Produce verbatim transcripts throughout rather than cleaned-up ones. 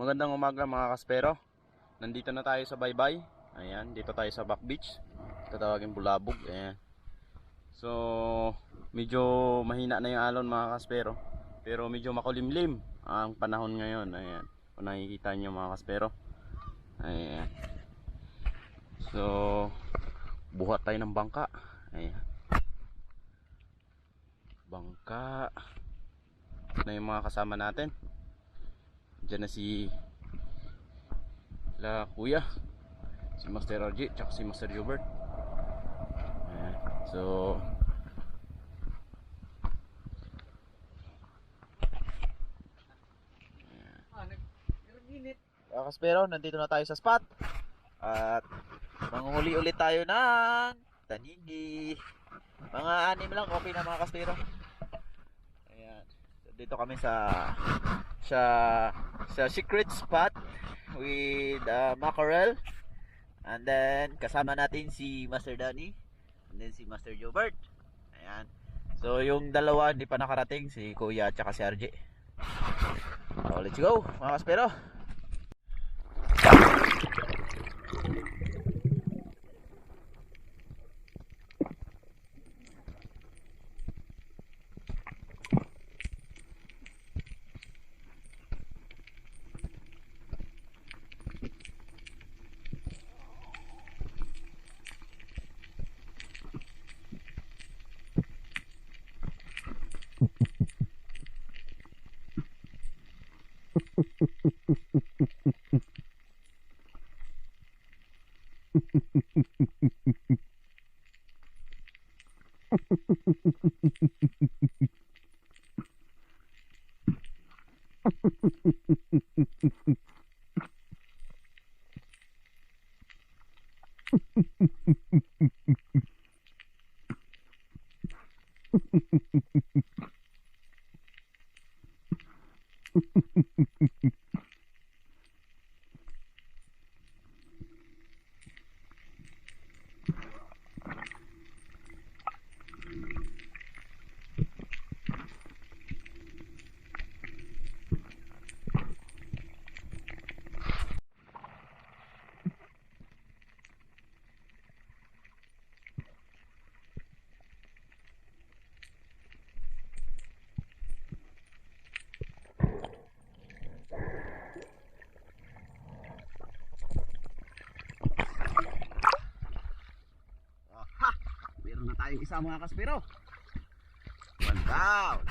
Magandang umaga, mga kaspero. Nandito na tayo sa Baybay. Ayan, dito tayo sa back beach. Tatawagin Bulabog. Ayan. So, medyo mahina na yung alon, mga kaspero. Pero medyo makulimlim ang panahon ngayon. Ayan. Kung nakikita nyo, mga kaspero. Ayan. So, buhat tayo ng bangka. Ayan. Bangka. Na yung mga kasama natin. Diyan na si la kuya, si Master R J, tsaka si Master Jobert. Ayan. So, ayan. Mga kaspero, nandito na tayo sa spot. At manguhuli ulit tayo ng tanigi. Mga anim lang, okay na, mga kaspero. Ayan. So, dito kami sa sa sa secret spot with uh, mackerel. And then kasama natin si Master Danny. And then si Master Jobert. Ayan. So yung dalawa hindi pa nakarating, si Kuya at saka si R J. So, let's go, mga kaspero. Aha! Meron na tayong isa, mga kaspero. One down.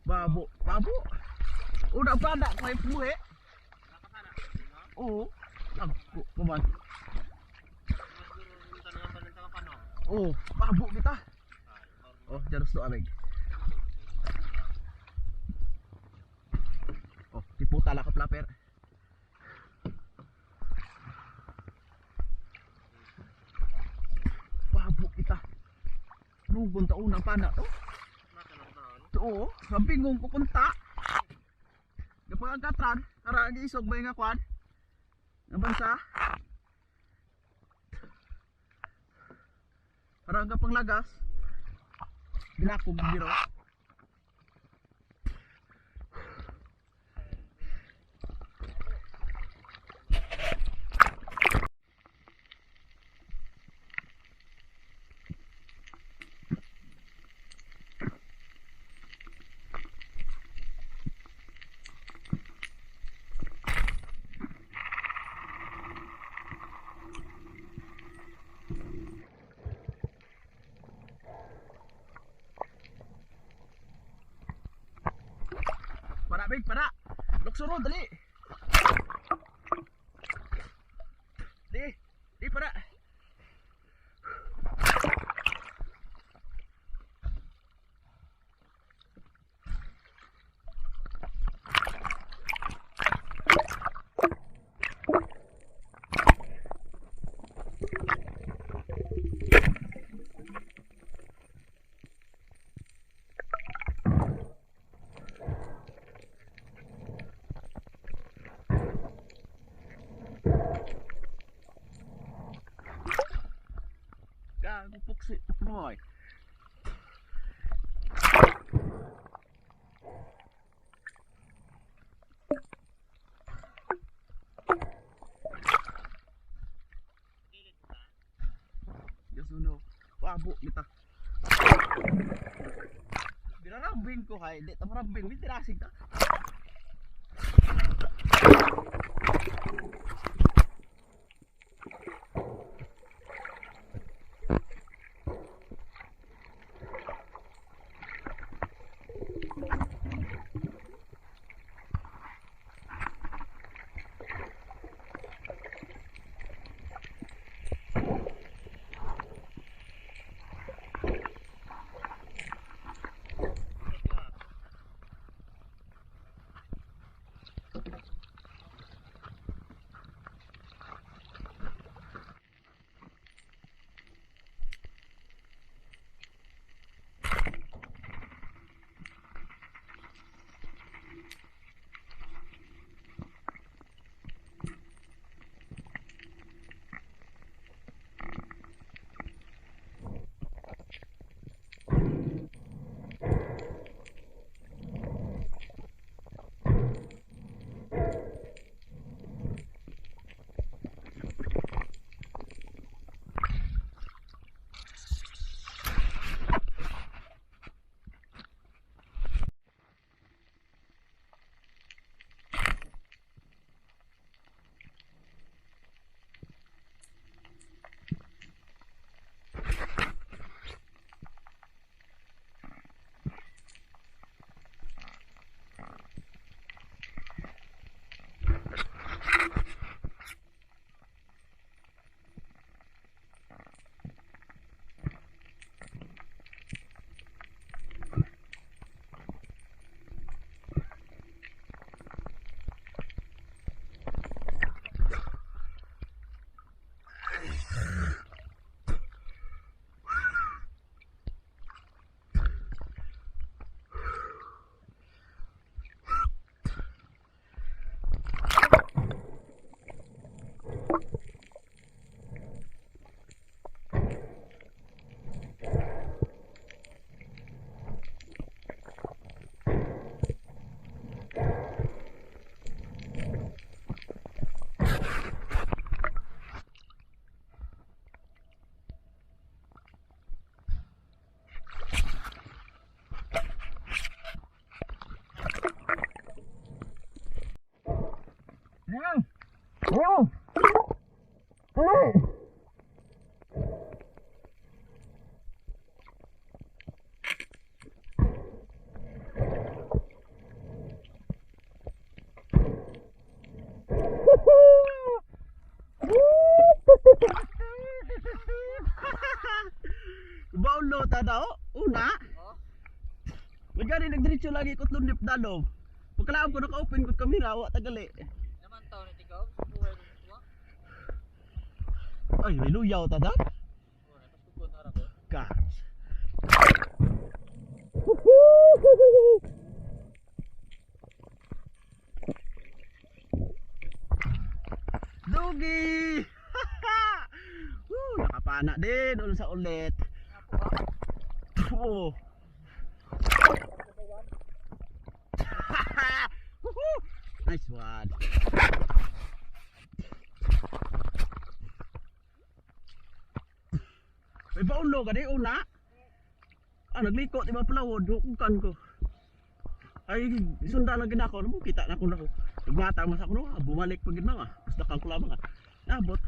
Babo, babo. Udah pada kau buhe. Oo. Agko pa man. Oo, babo kita. Oh, jaros to, amig. Oh, tiputa la ka flapper. Babo kita. Lugon ta unang pana to. Oo, ang bingong ko kunta. Kapag ang katran, ara ang isog ba nga kwan? Ang bansa? Ara ang kapanglagas? Binakog biro. Big, para. Lukso ron, dali. Di, di, para. Gago, puksi, puksi mo, ay. Yes, no. Wabo kita. Dirarambing ko, hay. Di ta marambing, bitirasig ta. Baulo ta daw, una. Oh. Magani nagdiretso lagi ko tundip dalo. Pagkalaam ko naka-open ko kamera, wa tagali. Naman tao ni tikaw, buhay mo tuwa. Ay, may luyaw ta da? Ka. Dugi! Woo, nakapana din. Ulo sa ulit. Oo. Woohoo! Nice one. May baulo ka di una. Ah, nagliko, di ba, palawod, hukukan ko. Ay, sunda lang gid ako, alam mo, kita na ko na ko. Nagmata mo sa kuno, ah, bumalik pa gid mga. Basta kang kulama nga. Nabot.